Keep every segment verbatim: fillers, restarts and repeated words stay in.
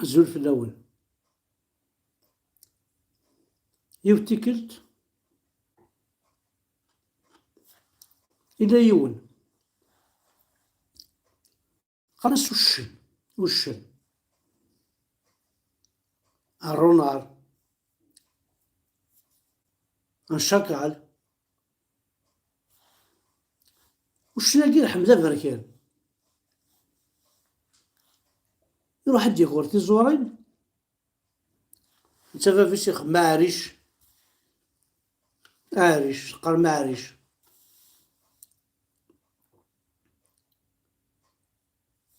Azul fell-awen. Yiwet tikkelt, yella yiwen, qqaren-as uccen, uccen. Ṛunar, un chacal. Uccen-agi d Ḥmed Aberkan. Iruḥ ad d-yaker tiẓurin. Netta baba-s ixeddem aɛric. Aɛric, teqqarem aɛric.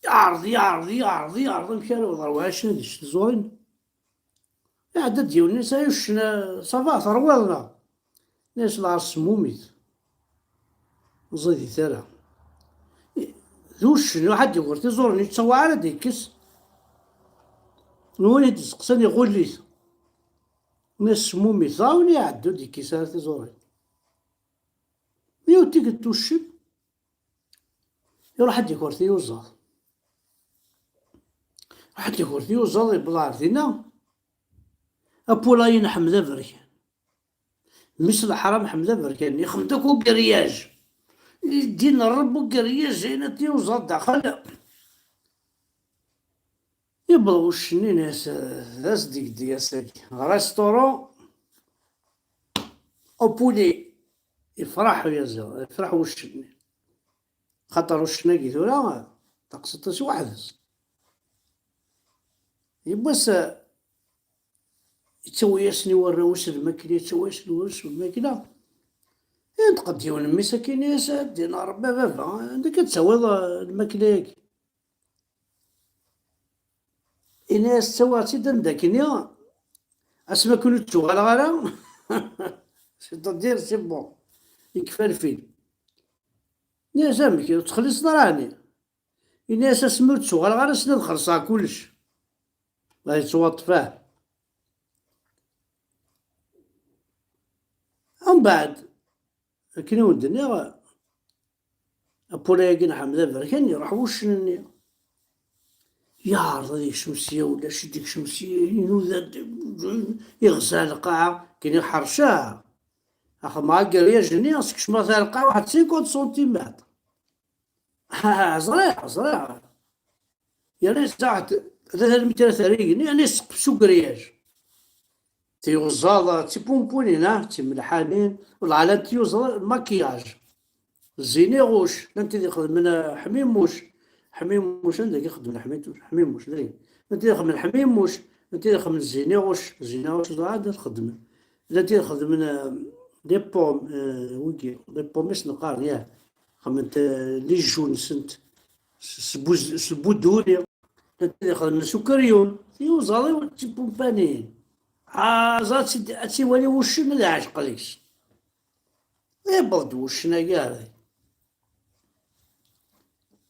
Yeɛreḍ, yeɛreḍ, yeɛreḍ, yeɛreḍ amek ara iwweḍ ɣer uɛric-nni ad yečč tiẓurin. Iɛedda-d yiwen, yenna-as: "Ay uccen, ça va, terwiḍ neɣ?" Yenna-as: "Lɛar semmumit. Ur ẓidit ara." D uccen, iruḥ ad d-yaker tiẓurin, ur yettawaɛ ara ad d-yekkes. N win i d-isteqsan iɣull-it. Yenna-as: "Semmumit." Dɣa win iɛedda ur d-yekkis ara tiẓurin. Yiwet tikkelt uccen, iruḥ ad d-yaker tiyuzaḍ. Iruḥ ad d-yaker tiyuzaḍ, yewweḍ ɣer dinna, apulayi n Ḥmed Aberkan. Mmi-s n leḥram Ḥmed Aberkan, ixdem-d akk ugriyaj. Ddin Ṛebbi ugriyaj, ayen tiyuzaḍ daxel. Yewweḍ wuccen-nni, yenna-as: "D as-d-yegdi ass-agi. Restaurant au poulet." Yefreḥ uyaziḍ, yefreḥ wuccen-nni. Xaṭer uccen-agi tura, taqsiṭ-is weḥd-s. Yiwwas, yettawi-yasen i warraw-is lmakla, yettawi-yasen i warraw-is lmakla. Yenṭeq-d yiwen mmi-s akkin, yenna-as: "A ddin Ṛebbi a baba, anda akka d-tawiḍ, eh, lmakla-agi?" Yenna-as: "Ttawiɣ-tt-id anda akkenni, asmi akken ur d-ttuɣaleɣ ara." C'est-à-dire, c'est bon. Yekfa lfil. Yenna-as: "Amek, ur ttxelliṣeḍ ara ɛni?" Yenna-as: "Asmi ur d-ttuɣaleɣ ara, ass-nni ad xellṣeɣ kullec." La yettwaṭṭef, ah. Umbeɛd, akken i wen-d-nniɣ, apulayi-agi n Ḥmed Aberkan, iruḥ wuccen-nni. Yeɛreḍ ad yekcem sya, ulac i d-yekcem sya, inuda-d, iɣza lqaɛa, akken iḥerca. Axemma ageryaǧ-nni, sekcmeɣ-t ar lqaɛa waḥed cinquante centimètres. Ah, ẓriɣ, ẓriɣ. Yerna yesɛa d atalmit ara terr igenni, yerna yesseqfes ugriyaj. Tiyuẓaḍ d tipumpunin, ah, d timelḥanin, wellah ala n tiyuẓaḍ, maquillage. Zzin iɣuc, llant tid ixedmen, ah, ḥmimuc. Ḥmimuc, anda i xedmen ḥmimuc? Ḥmimuc, dayen. Llant tid ixedmen ḥmimuc, llant tid ixedmen zzin iɣuc, zzin iɣuc, ẓer anda xedmen. Llant tid ixedmen, ah, les pommes, ah, wigi, les pommes i s-neqqaren, yah. Xedment, ah, les jus-nsent. S, s buz-, s buduni. Llant tid ixedmen s ukeryun. Tiyuẓaḍ-iw d tipumpanin. Ah, ẓer ad tt-, ad tt-iwali wuccen ad iɛceq deg-s. Iwweḍ-d wuccen-agi ara.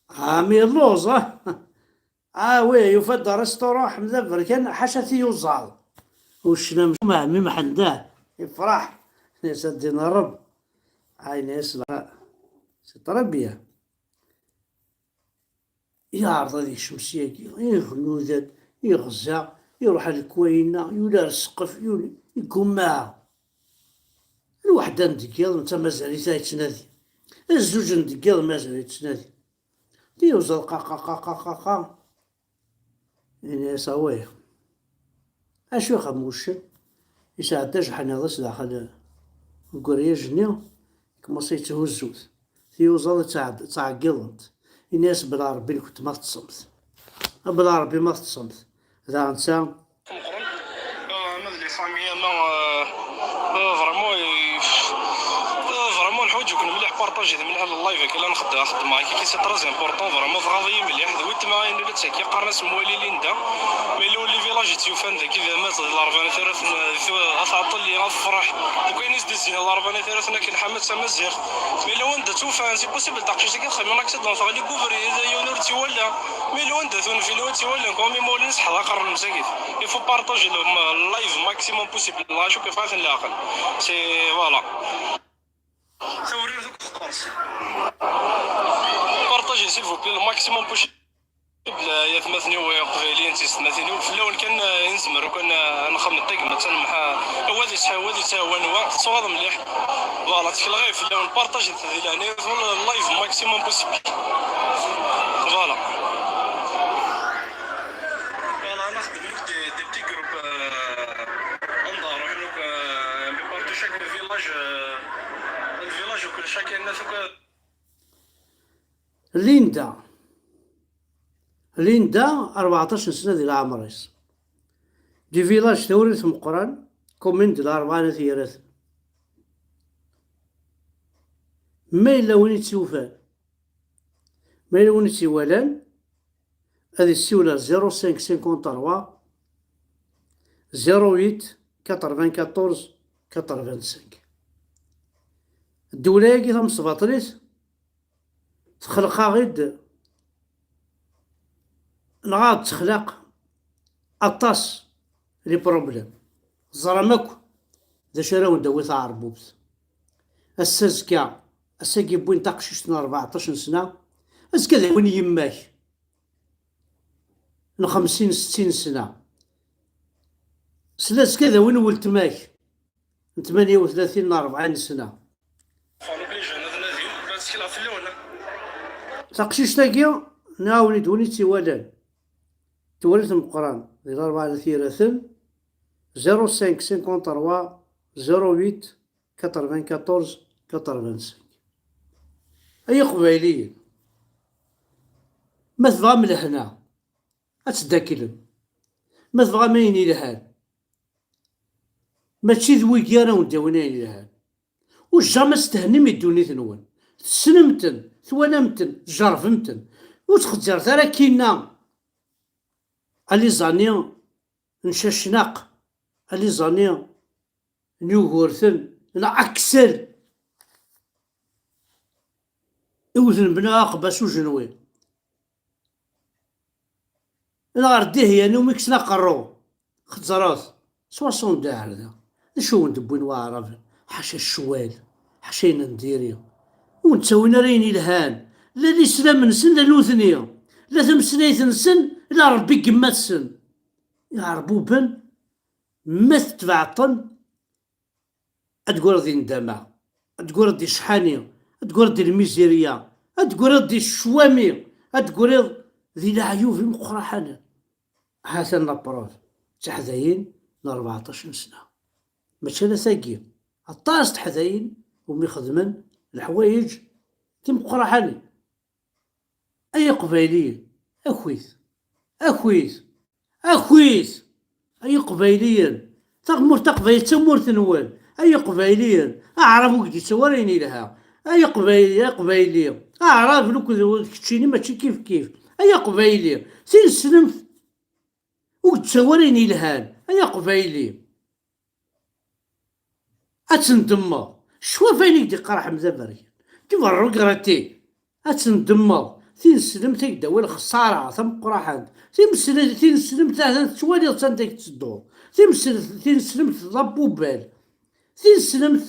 Ah, mi yelluẓ, ah. Ah, oui, yufa-d restaurant Ḥmed Aberkan, ḥaca tiyuẓaḍ. Wuccen amcum, ɛemmi Mḥend, ah, yefreḥ. Yenna-as: "A ddin Ṛebbi." Ah, yenna-as: "La, c'est très bien." Yeɛreḍ ad yekcem syagi, inuda-d, iɣza, iruḥ ar lekwayin-a, yuli ar ssqef, yuli, igumma. Lweḥda n deg yiḍ, netta mazal-it yettnadi. Azzuǧ n deg yiḍ, mazal yettnadi. Tiyuẓaḍ qa, qa, qa, qa, qa, qa. Ini-as: "Away." Acu ixdem wuccen? Yesɛedda ajeḥniḍ-is daxel deg uryaj-nni, yekmeṣ yetthuzzu-t. Tiyuẓaḍ ttɛed-, ttɛeggiḍent. Ini-as: "Bla Ṛebbi, nekkenti ma teṭṭsemt. A bla Ṛebbi ma teṭṭsemt." Daɣen ta. Meqqren. Ah, ma d les familles, ama, euh, euh, vraiment, euh, euh, vraiment, nḥuǧ-iken mliḥ, partagez mliḥ le live, akka la nxeddem, xeddmeɣ akka, c'est très important, vraiment, tɣaḍ-iyi mliḥ. D weltma ayen ula d tagi, qqaren-as Mwali Linda. Ma yella wen le village i tt-yufan dagi, d amat, d Larebɛa n At Yiraten, d, ad tɛeṭṭel, ad tefreḥ. Deg wayen i s-d-izzin Larebɛa n At Yiraten akken ḥamat tamaziɣt. Ma yella wanda tt-ufan, c'est possible, taqcict-agi ad xedmen accident, teɣli deg ubrid, yiwen ur tt-iwala. Ma yella wanda tunef, yella ur tt-iwala, comme imawlan-is ḥdaqren msakit. Il faut partager le, le live maximum possible. Lɣaci akk yeffeɣ-aten leɛqel. C'est, voilà. Tawrirt akk teqqers. Partagez, s'il vous plaît, le maximum possible. Atmaten-iw iqbayliyen d tiyessetmatin-iw, fell-awen kan, eh, i nezmer akk ad n-, ad nxemmem ṭigem, ad tt-nemḥa, wa ad isḥa, wa ad ittɛawan wa, tettwaɣeḍ mliḥ. Voilà, ttekleɣ ay fell-awen, partaget di leɛnaya-nwen live maximum possible. Voilà. Voilà, nexdem des, des petits groupes, euh, anda ruḥen akk, euh, partout chaque village, euh, le village, chaque, chaque. Linda. Linda, rbeɛṭac n sna di leɛmer-is. Du village Tawrirt Meqqran, commune de Larebɛa n At Yiraten. Ma yella win i tt-yufan, ma yella win i tt-iwalan, ad issiwel ar zéro cinq cinquante-trois zéro huit quatre-vingt-quatorze quatre-vingt-cinq. Ddewla-agi tamesbaṭlit texleq-aɣ-id neɣ ad texleq aṭas les problèmes. Teẓram akk d acu ara wen-d-tawi tɛerbubt. Ass-a azekka, ass-agi wwin taqcict n rbeɛṭac n sna, azekka ad awin yemma-k n xemsin, settin sna. Sla azekka ad awin weltma-k n tmanya u tlatin neɣ rebɛin sna. Taqcict-agi, nɛawen-id win i tt-iwalan. Tewrirt Meqqran di Larebɛa n At Yiraten, zéro cinq cinquante-trois zéro huit quatre-vingt-quatorze quatre-vingt-cinq. Ay Iqbayliyen, ma tebɣam lehna, ad teddaklem. Ma tebɣam ayen ilhan, mačči d wigi ara wen-d-yawin ayen ilhan. Ur jamais thennim i ddunit-nwen. Tessnem-ten, twalam-ten, tjerrbem-ten. Ur ttxezzret ara akkinna. A les années n Cacnaq, a les années n Yugurten, n Aksel. Iwten bna aqba s ujenwi. Neɣ ar dihya n umi kksen aqerru. Xeẓret, soixante-deux ar da. D acu wen-d-wwin waɛraben? Ḥaca ccwal, ḥaca ayen n diri. Ur wen-ttawin ara ayen ilhan. La lislam-nsen, la nutni. La tameslayt-nsen, la Rebbi n yemma-tsen. Iɛerbuben, ma tetbeɛtem, ad d-tegreḍ di ndama, ad d-tegreḍ di cḥani, ad d-tegreḍ di lmizirya, ad d-tegreḍ di ccwami, ad d-tegreḍ di leɛyub imeqqraḥanen. Ha-t-an la preuve, d tiḥdayin n rbeɛṭac n sna. Mačči ala tagi, aṭas n teḥdayin umi xedmen leḥwayeǧ timeqqraḥanin. Ay Iqbayliyen, akit, akit, akit! Ay Iqbayliyen, tamurt taqbaylit d tamurt-nwen. Ay Iqbayliyen, aɛrab ur k-d-yettawi ara ayen yelha. Ay Iqbayli, ay Iqbayli, aɛrab akked keččini mačči kif kif. Ay Aqbayli, tineslemt ur k-d-tettawi ara ayen yelhan. Ay Aqbayli, ad tendemmeḍ. Ccwab ayen i k-d-iqerḥen d aberkan. Tu vas regretter. Ad tendemmeḍ. Tineslemt ad k-d-tawi lexṣara tameqqraḥant. Timesle-, tineslemt ahat tettwaliḍ s anda i tettedduḍ. Timesle-, tineslemt d apubal. Tineslemt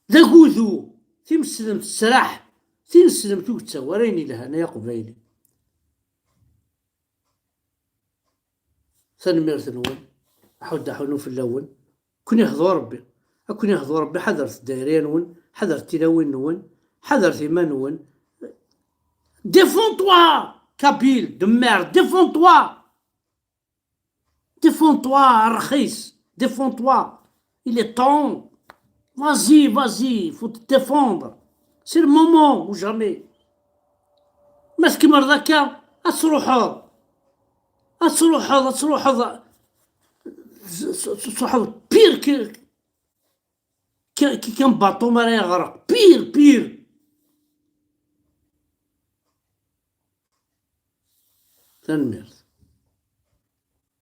d agudu. Tineslemt tesraḥ. Tineslemt ur k-d-tettawi ara ayen yelhan ay Aqbayli. Tanemmirt-nwen. Aḥuddu aḥunnu fell-awen. Ad ken-ihdu Rebbi. Ad ken-ihdu Rebbi, ḥadret ddayra-nwen, ḥadret tilawin-nwen, ḥadret iman-nwen. Défends-toi, Kabyle de merde, défends-toi. Défends-toi, a rxis, défends-toi. Il est temps. Vas-y, vas-y, faut te défendre. C'est le moment ou jamais. Ma tkemmleḍ akka, ad truḥeḍ. Ad truḥeḍ, ad truḥeḍ. Ad truḥeḍ pire que, que, que, qu'un bateau mi ara yeɣreq. Pire, pire. Tanemmirt.